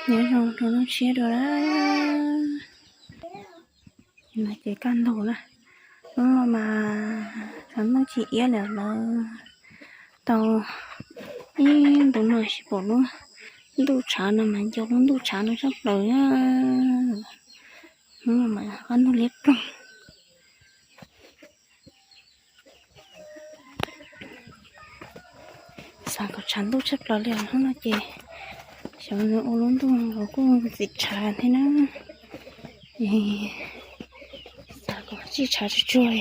Nyob zoo rau hnub tshiab dua na. No ces kaj ntug na. Hnub no mas tshav ntuj tsis iab li lawm. Tau ib ntu no tsis pom lub ntuj tshav no mas nco lub ntuj tshav no tshaj plaws na. Hnub no mas kaj ntug liab ploog. Xav kom tshav ntuj tshaj plaws li os, hnub no ces xyov nws ua lub ntuj los kuj ntxim tshav thiab na. Xav kom tsij tshav tsuag tsuag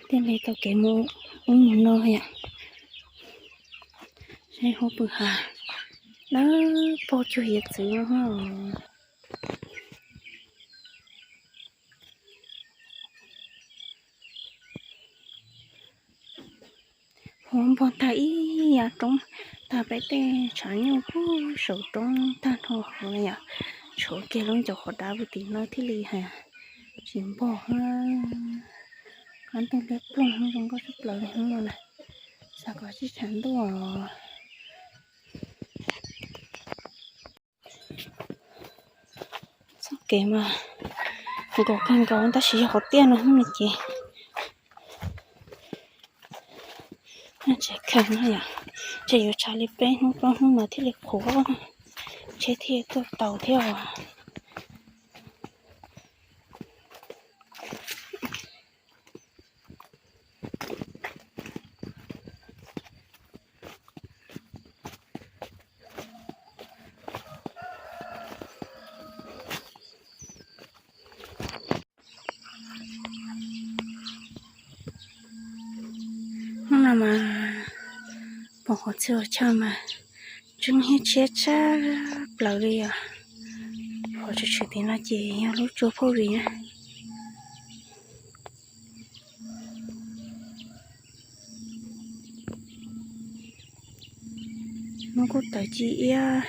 thiaj li tau kev mus ub mus no yom. Saib huab pw hav dawb paug cuag hiav txwv. Huab npog tag ib yav roob, tag peb tej tshav nyuj puag saum roob tag nrho hauv no yom. Tshuav kiag lub ncov qhov dav puag tim no thiaj li tsis npog. Kaj ntug liab ploog zoo nkauj tshaj plaws li hnub no na. Xav kom tsij tshav ntuj os. Txoj kev mas nkaus kawg nkaus tab sis yog qhov tiaj no hnub no ces tseem kheev no yom, ces yuav tshav li peb hnub plaub hnub mas thiaj li qhuav, tsheb thiaj tuaj tau thiab os. Hnub no mas pom qhov txhia qhov chaw mas ntseeb hiab tshiab tshaj plaws li os. Qhov tshwm tshwm tim no ces yog lub tsua phauj vim na. Hnub kuj tawm ci iab,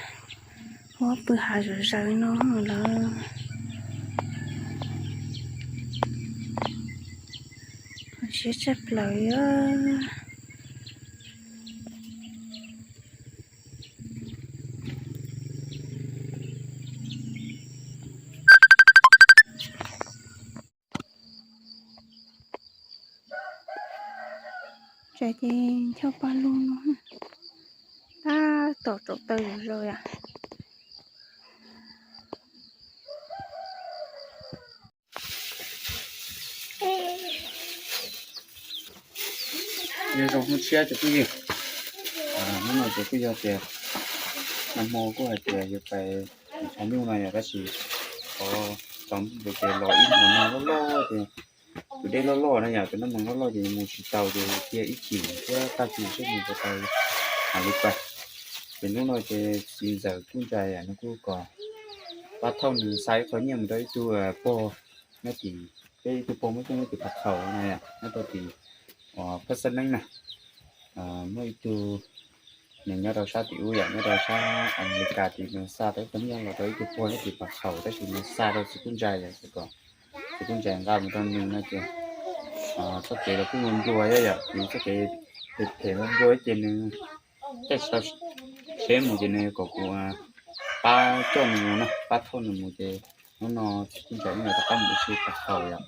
huab pw hav zom zaws no lawm. Siab tshaj plaws. Tseem ces ncho pa lug no, tab tom tsaus taw zom zaws yom. Nyob zoo hnub tshiab cov phooj ywg, hnub no ces kuj yog tias nag hmo kuj hais tias yuav pais tshav nyuj no yom, tab sis qhov txog ces los ib hmo no loj loj ces tus dej loj loj na yom, tus nab moos loj loj ces mus tsis taus ces cia ib chim thiab tag kis seb mus puas tau hav li pais. Ces hnub no ces txiv ntxawm kuj ntshai yom, nws kuj kom pab thauj nws xa ib qho nyiaj mus rau ib tug pog nyob tim, peb ib tug pog muaj txoj nyob tim Phav Khaum na yom, nyob rau tim uas Phab Xab Neeb na. Muaj ib tug nws nyob rau sab tim ub yom, nyob rau sab Amelikas tim, nws xa tau ib qho nyiaj los rau ib tug pog nyob tim Phav Khaum tab sis nws xa rau txiv kuj ntshai yom, ces kom txiv kuj ntshai nqa mus rau nws no ces txoj kev los kuj nplua nplua yom, ces txoj kev phem phem nplua nplua ces nws caij tsis tau tsheb mus ces nws kom kuv pab coj nws mus na, pab thauj nws mus ces hnub no txiv kuj ntshai nws rov qab mus ua si Phav Khaum yom.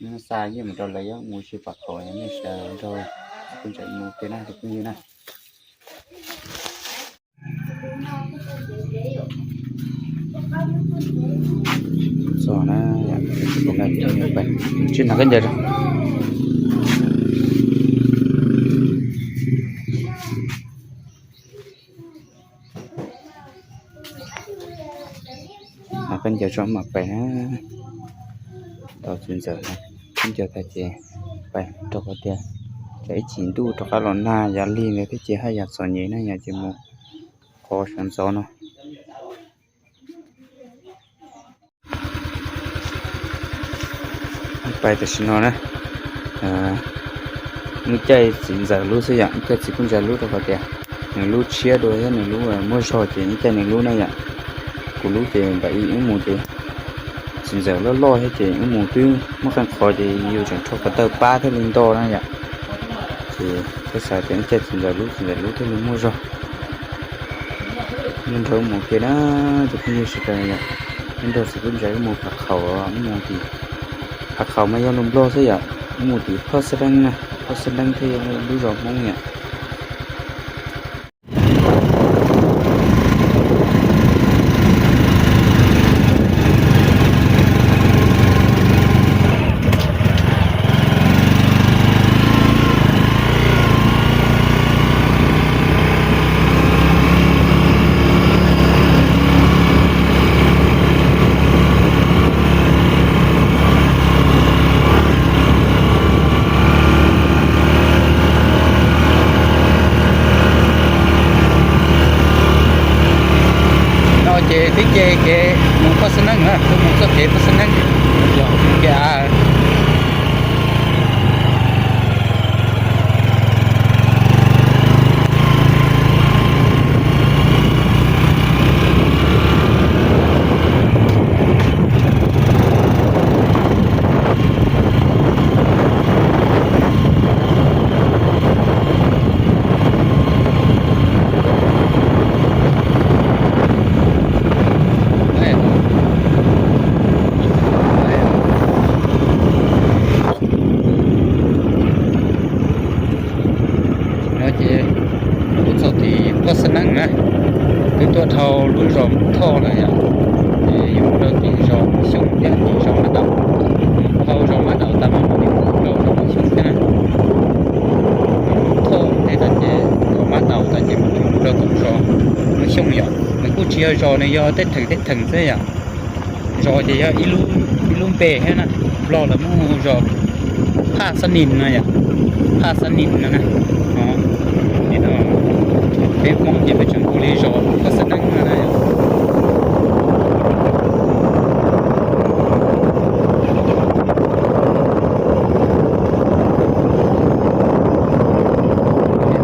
Nws xa nyiaj mus rau lawv mus ua si Phav Khaum, nej sawv daws nrog txiv kuj ntshai mus ua ke na tus phooj ywg na. Txog na, tsis hnav khaub ncaws. Hnav khaub ncaws tso mam pais na. Tau txiv ntxawm hnav khaub ncaws tag ces pais, rau qhov tias tsam ib chim ntuj rov qab los nag yog lig ntawd thiab ces haj yam txom nyem na yom, ces mus qhov sawv ntxov no. Pais tam sim no na, wb caij txiv ntxawm lub xwb yom, wb caij txiv kuj ntshai lub rau qhov tias nws lub tshiab dua thiab nws lub muaj zog ces wb caij nws lub na yom. Kuv lub ces npam ib wb mus ces txiv ntxawm loj loj thiab ces wb mus twb muaj qee qhov ces yus tseem rho ko taw pab thiaj li nto na yom. Ces thiaj xav tias wb caij txiv ntxawm lub, txiv ntxawm lub thiaj li muaj zog. Nrog mus ua ke na, tus phooj ywg sawv daws yom. Nrog txiv Kub Ntsaim mus Phav Qhaum, mus tim Phav Qhaum mas yog lus Nplog xwb yom, mus tim Phoj Xab Deeb na, Phoj Xab Deeb thiaj yog lub zos Hmoob yom. No ces twb nce kev mus Phoj Xab Neeb na, twb mus txoj kev Phoj Xab Neeb. Yog kev av. No ces mus txog tim Phoj Xab Neeb na, twb tuaj dhau lub zos Mus Thoj lawm yom. Ces yuav mus rau tim zos Mus Xyooj thiab tim zos Mab Daum. Dhau zos Mab Daum tas mas mam li mus rau zos Mus Xyooj thiab na. Mus Thoj tej tas ces zos Mab Daum tas ces mam li mus rau tom zos Mus Xyooj yom. Nws kuj tsis yog zos, nws yog tej theem tej theem xwb yom. Zos ces yog ib lub npe thiab na, Nplog lawv muab hu zos Phaj Xab Nis no yom, Phaj Xab Nis no na. Peb Hmoob ces peb tseem hu li zos Phaj Xab Neeb no na yom. Ces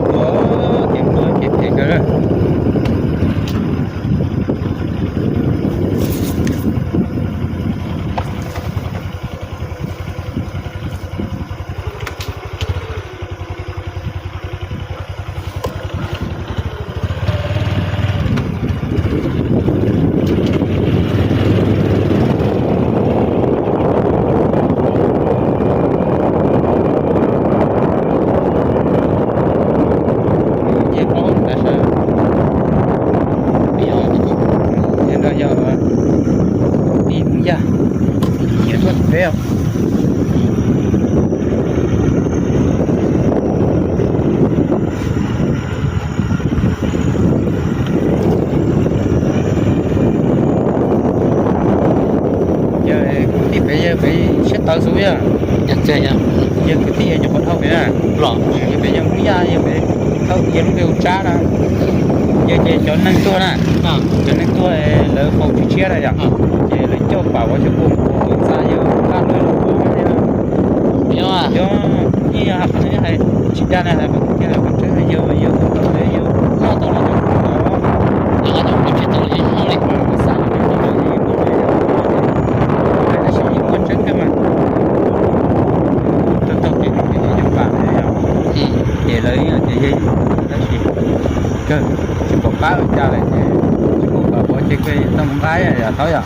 tua, ces tua, ces phem kawg. Nyiam paub tas sab, nyiam no yog tim Hmoob Yaj, nyiam tuaj tim peb os. Yog kwv tij pem yawg pem siab tawv xwb yog. Yog kwv tij nyuam qhuav dhau pem na. Yog pem yawg Hmoob Yaj, yog pem dhau yawg lub npe hu Tsab na. Yog ces cov neeg tuag na, cov neeg tuag lawv faus tshiab tshiab na yom, ces lawv coj pam vov cov kua ntxa yawg qab lawv lub kua thiab. Yog, yog, yeej yog hais qhov no, hais tsis dag na, hais qhov tiag, hais qhov tseeb, yawg, yawg hu tau, yawg noj tau lawv cov kua os. Yog cov kua tsis tau li Hmoob li. Xav li, tab sis yeej muaj tseeb thiab mas. Taug taug kev no ces yeej yog pam yog, ces lawv yeej tias yawg, tab sis kawg tsis pom qab ua cas lawm ces tsis pub pam pov ces kawg tau mus nqa yom, thaub yom.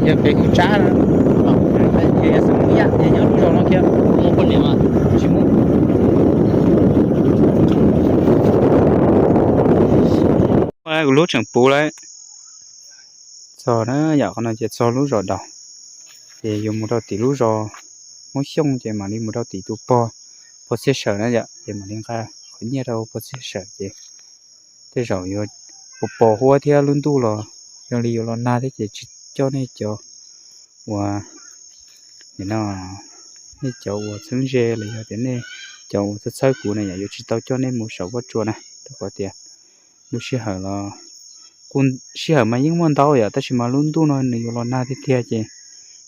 Yog pem kuv Tsab na, ces yog xeem Hmoob Yaj ces nyob lub zos no kiag, tsis muaj. Kuv lub tseem puv lawm. Txog na yom, qhov no ces txog lub zos Daus, ces yuav mus rau tim lub zos Hmoob Xyooj ces mam li mus rau tim tus pog, pog Txhiaj Sawm na yom, ces mam li nqa qhov nyiaj rau pog Txhiaj Sawm ces tej zaum yuav pos pos huab thiab lub ntuj los zoo li yuav los nag thiab ces tsis coj nej cov uas, no, nej cov uas txheeb ze los yog tias nej cov uas txhawb txhawb kuv na yom, yuav tsis tau coj nej mus saum huab tsua na, rau qhov tias lub sij hawm los, kuj sij hawm mas yeej muaj ntau yom, tab sis mas lub ntuj no nws yuav los nag tiag tiag ces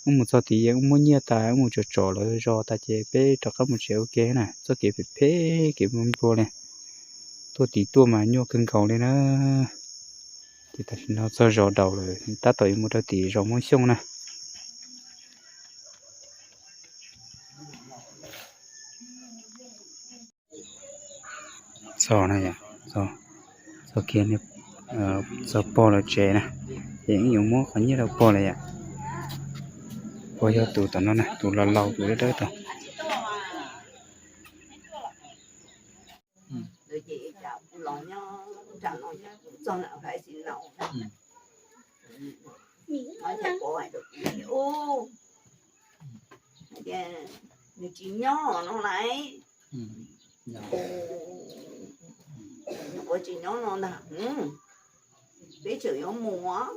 wb mus txog tid wb muab nyiaj tas wb mus tsom tsom lawv zos tas ces peb rov qab mus tsev ua ke na. Txoj kev phem phem kev npua npua li, tuaj tid tuaj mas nyuaj kawg nkaus li na. Ces tam sim no txog zos Daus lawm, tab tom yuav mus rau tim zos Hmoob Xyooj na. Txog na yom, txog kiag niag Txog pog lawv tsev na, ces wb yuav muab qhov nyiaj rau pog lawm yom. Pog yog tus tom no na, tus laus laus tus dawb dawb tod. Nws tsis nyob no lawm. Nws ua tsis nyob no ntag. Peb tseem yuav mus.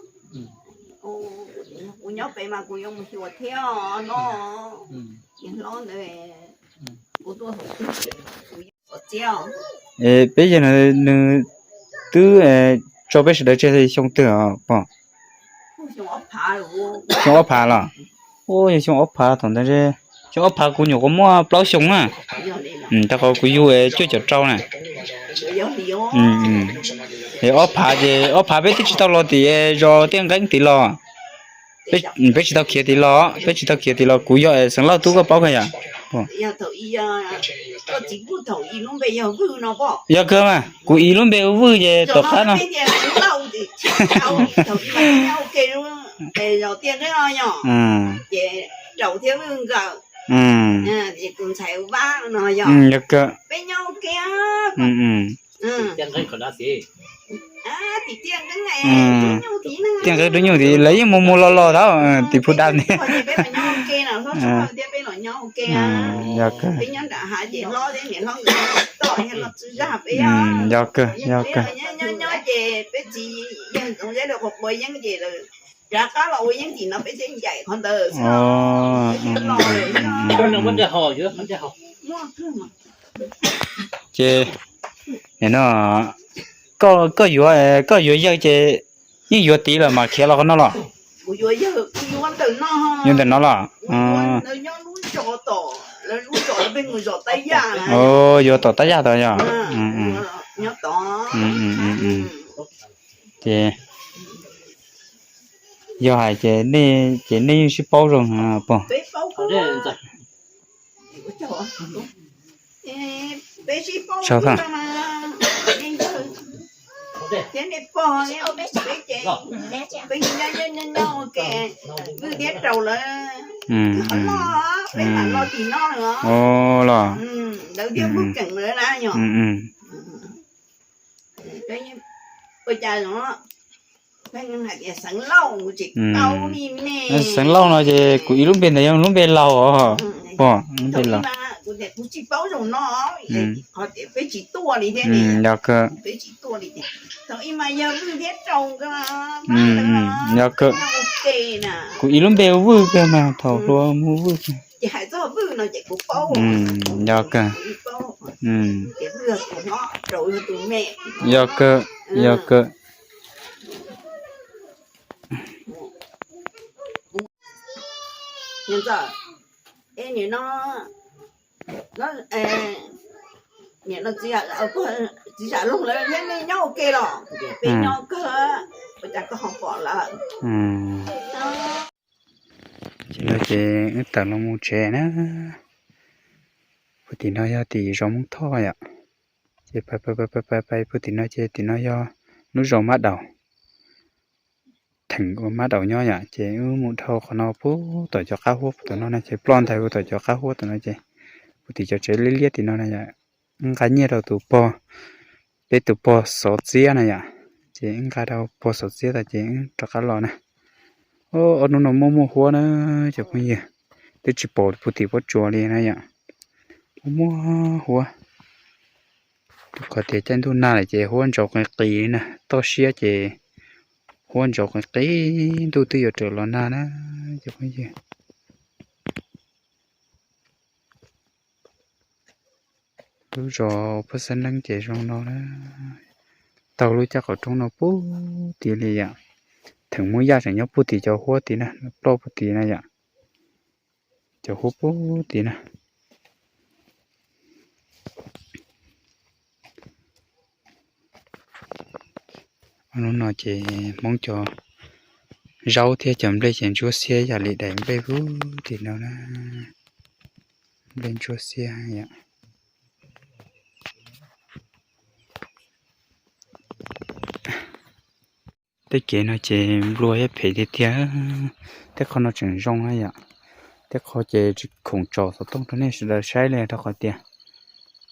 Kuv nyob pem mas kuv yuav mus xyuas thiab no. Niam hlob ntawd, kuv tuaj hauv tsev, kuv yuav txog txiab. Peb yawg no nws twb tso peb sawv daws tseg xyoo twg os pog? Xyoo ob phav los? Ua yog xyoo ob phav thaum ntawd, xyoo ob phav kuv nyuam qhuav muaj plaub xyoo na. Rau qhov kuv yug cuaj caum rau na. Es ob phav ces ob phav peb twb tsis tau los tim zos Tiaj Nqeeb tid los. Peb tsis tau khiav tid los, peb tsis tau khiav tid los, kuv yog xeev Lauj tub koj paub kawg yom. Yog kawg mas, kuv ib lub npe hu Vwj ces tom qab no. Yog kawg. Tiaj Nqeeb dub nyuj tid lawv yeej mus mus los los tau tim Phu Dam ne. Yog kawg. Yog kawg, yog kawg. Ces no, koj, koj yuav yawg ces yeej yuav tid lawm mas khiav los qhov no los? Yuav ntawm no los? Yuav tom Tab Yaj tod yog? Ces yog hais ces nej, ces nej yeej sib paub zoo pog. Los, xeev Lauj no ces kuv ib lub npe ntawd yog lub npe laus os. Pog, lub npe laus. Yog kawg. Yog kawg. Kuv ib lub npe hu Vwj kawg mas thaum hluas hu Vwj kawg. Yog kawg. Yog kawg, yog kawg. Txiv Zam Loog lawv thiab nej nyob ua ke los? Peb nyob kawg, ua cas koj ho pom lawm? Ces no ces wb tawm los mus tsev na. Puag tim no yog tim zos Hmoob Thoj yom. Ces pais pais pais pais puag tim no ces tim no yog lub zos Mab Daus. Theem uas Mab Daus nyob yom, ces wb mus dhau qhov no puag tom cov qab huab puag tom no na, ces ploj nthaig puag tom cov qab huab tom no ces puag tim cov tsev liab liab tim no na yom. Wb nqa nyiaj rau tus pog, peb tus pog xov txiab na yom, ces wb nqa rau pog xov txiab tas ces wb rov qab los na. Ob hnub no muaj muaj huab na cov phooj ywg, twb tsis pom puag tim pob tsuas li na yom. Muaj muaj huab, rau qhov tias caij ntuj nag lawm ces huab ntsaus qis qis na, toj siab ces huab ntsaus qis qis, ntuj twb yuav raws los nag na cov phooj ywg. Lub zos Phuj Xab Neeb ces zoo no na. Taug lub caj qaum roob no puag tid li yom. Theem muaj yaj tseem nyob puag tim cov huab tid na, ploj puag tid na yom. Cov huab puag tid na. Hnub no ces Hmoob cov zaub thiab cov nplej ces ntsuab xiab yam li daim nplej puag tim no na. Nplej ntsuab xiab yom. Tej kev no ces nplua thiab phem tiag tiag. Tej qhov no tseem zoo na yom. Tej qhov ces tsis khoom tsom xov tooj rau nej sawv daws saib li rau qhov tias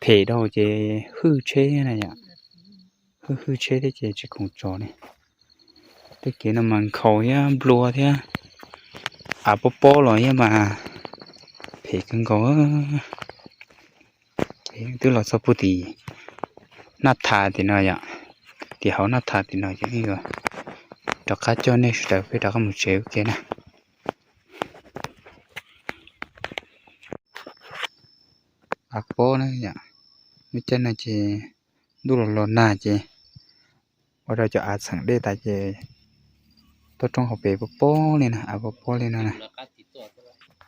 phem dhau ces hwj tsheb na yom. Hwj hwj tsheb thiab ces tsis khoom tsom li. Tej kev no mas nkhaus thiab nplua thiab, av pob pob los thiab mas phem kawg nkaus. Twb los txog puag tim Naj Tha tim no yom, tim hauv Naj Tha tim no ces rov qab coj nej sawv daws peb rov qab mus tsev ua ke na. Av pob na yom, lub caij no ces ntuj los los nag ces ua rau cov av txheem dej tas ces tuaj roob hauv pes pob pob li na, av pob pob li no na.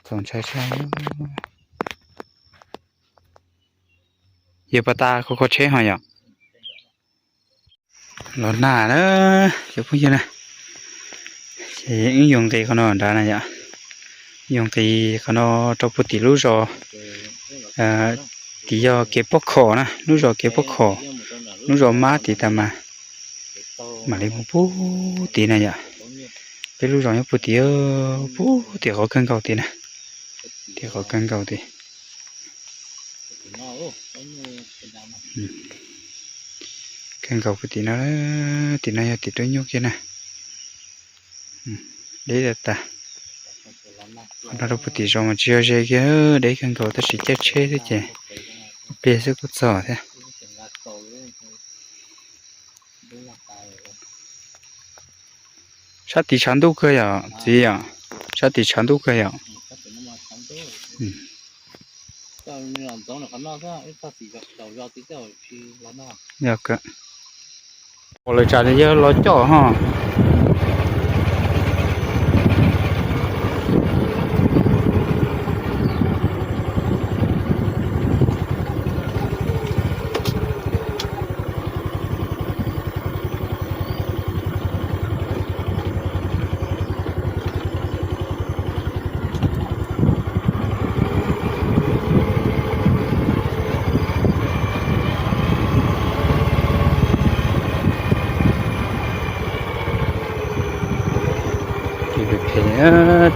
Txaus ntshai tshaj. Yog pas tas kho kho tsheb ho yom. Los nag na cov phooj ywg na, ces wb yuav nqis qhov no nrad na yom, yuav nqis qhov no rau puag tim lub zos, tim yog kev pob khom na, lub zos kev pob khom, lub zos mab tim tas mas mam li mus puag tim na yom. Peb lub zos nyob puag tim, puag tim qhov kawg nkaus tim na, tim qhov kawg nkaus tim. Kawg nkaus puag tim no, tim no yog tim rau nyuj kiag na. Deb tas tas. Qhov no rau puag tim zos mas tsis yog ze kiag, deb kawg nkaus tab sis caij tsheb thiab ces pliag xwb kuj txog thiab. Sab tid tshav ntuj kawg yom txiv yom, sab tid tshav ntuj kawg yom. Yog kawg, ua lawv tsam yawg los coj ho.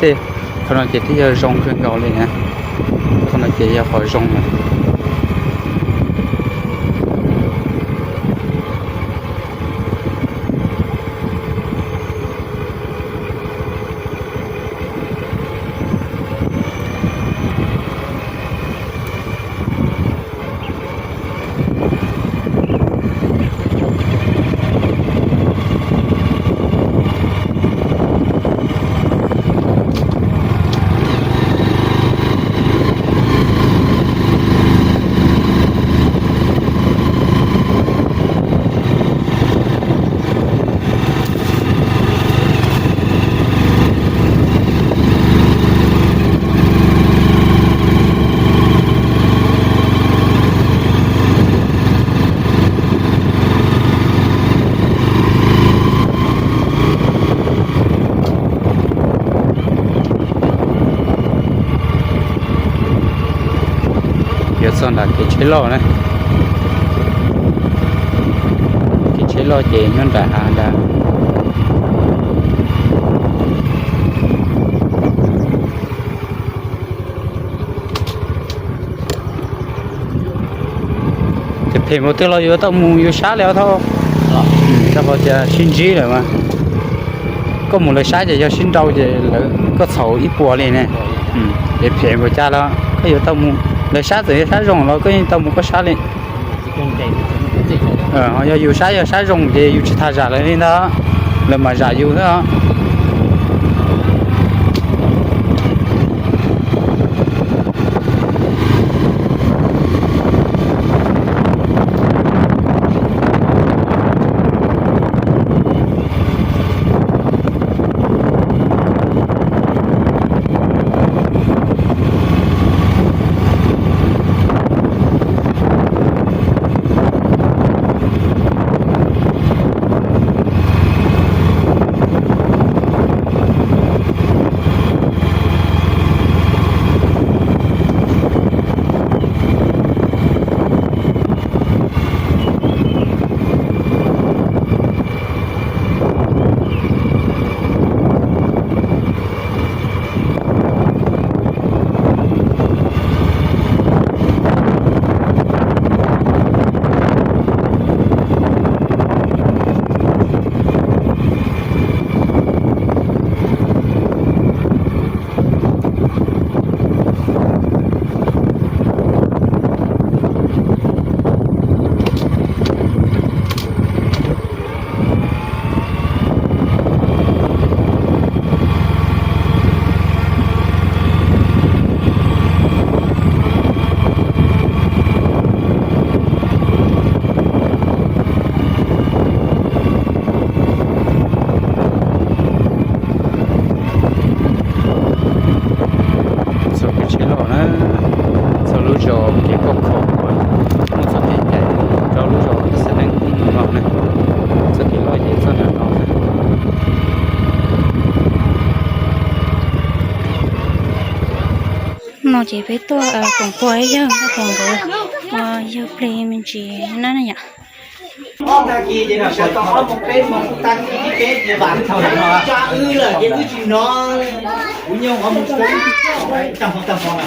Tej qhov no ces twb yog zoo kawg nkaus li na. Qhov no ces yog qhov zoo na. Yuav txog nram kev tsheb loj na. Kev tsheb loj ces nyob nram hav nrad. Ces phem npaum twg los yuav tau mus yug sab li os thauj. Rau qhov tias sib ntsib lawm mas koj mus lawv sab ces yog sib nrau ces lawv koj txhaum ib puas li ne. Ces phem npaum cas los koj yuav tau mus, lawv sab txawm yog sab zoo los koj yeej tau mus koj sab li. Ho yog yus sab yog sab zoo ces yus tsis tas zam lawv li ntag, lawv mam zam yus xwb os. Ces peb tuaj koom pog ib yawg, tuaj koom nkawd ua yawg ple me ntsis na na yom. Ob tag kis ces sawv tau ob moos peb moos, tag kis peb ces vam thaum tsa wb lawm ces wb tsis hnov. Kuv nyob qhov mus tag hmo tag hmo na.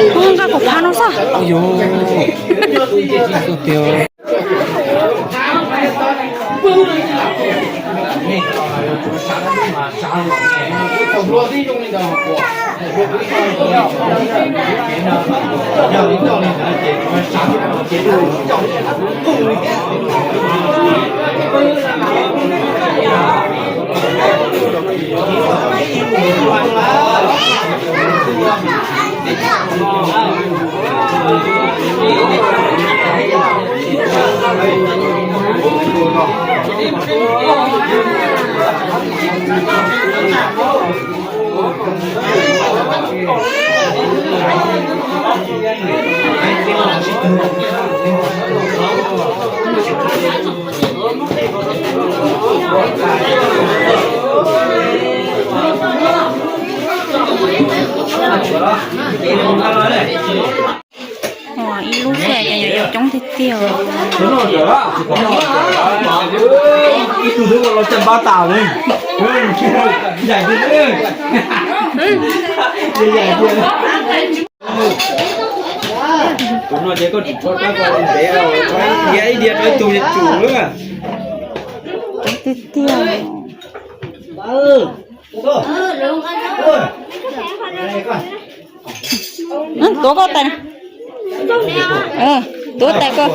Ub, nqa kuv phab no xwb. Ib lub xwb ces yuav coob tiag tiag. Ib tug twb ua los caj npab tas li. Tus no ces koj tsis tshuav rab ko ntev, ib diav rau ib tug ces tsum lawm. Coob tiag tiag. Tuav koj tais, tuav tais koj.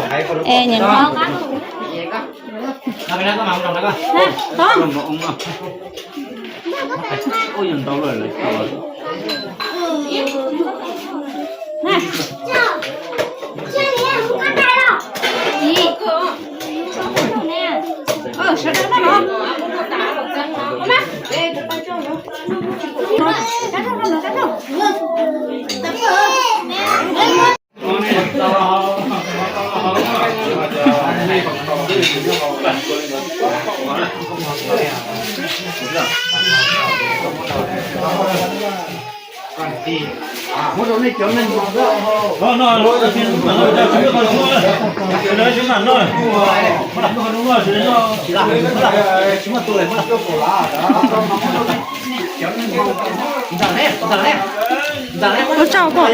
Ua tsaug koj.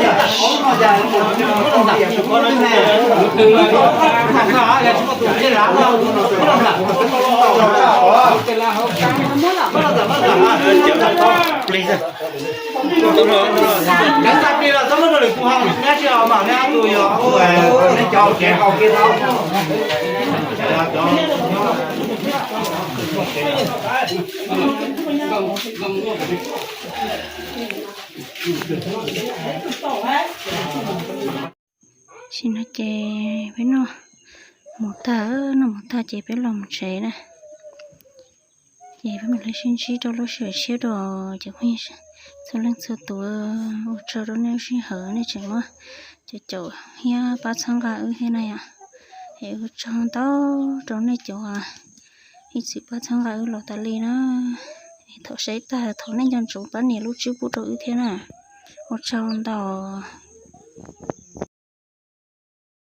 Sim no ces peb noj mov tag, noj mov tag ces peb los mus tsev na. Ces peb mam li sib ntsib rau lub sij hawm tshiab dua. Ces phooj ywg txhua leej txhua tus, ua tsaug rau nej lub sij hawm nej tseem muab caum caum thiab pab txhawb nqa wb thiab na yom. Es ua tsaug ntau rau nej cov ib txwm pab txhawb nqa wb los tas li na. Es thaum saib tag thaum nej nco ntsoov pab nias lub tswb pub rau wb thiab na. Ua tsaug ntau.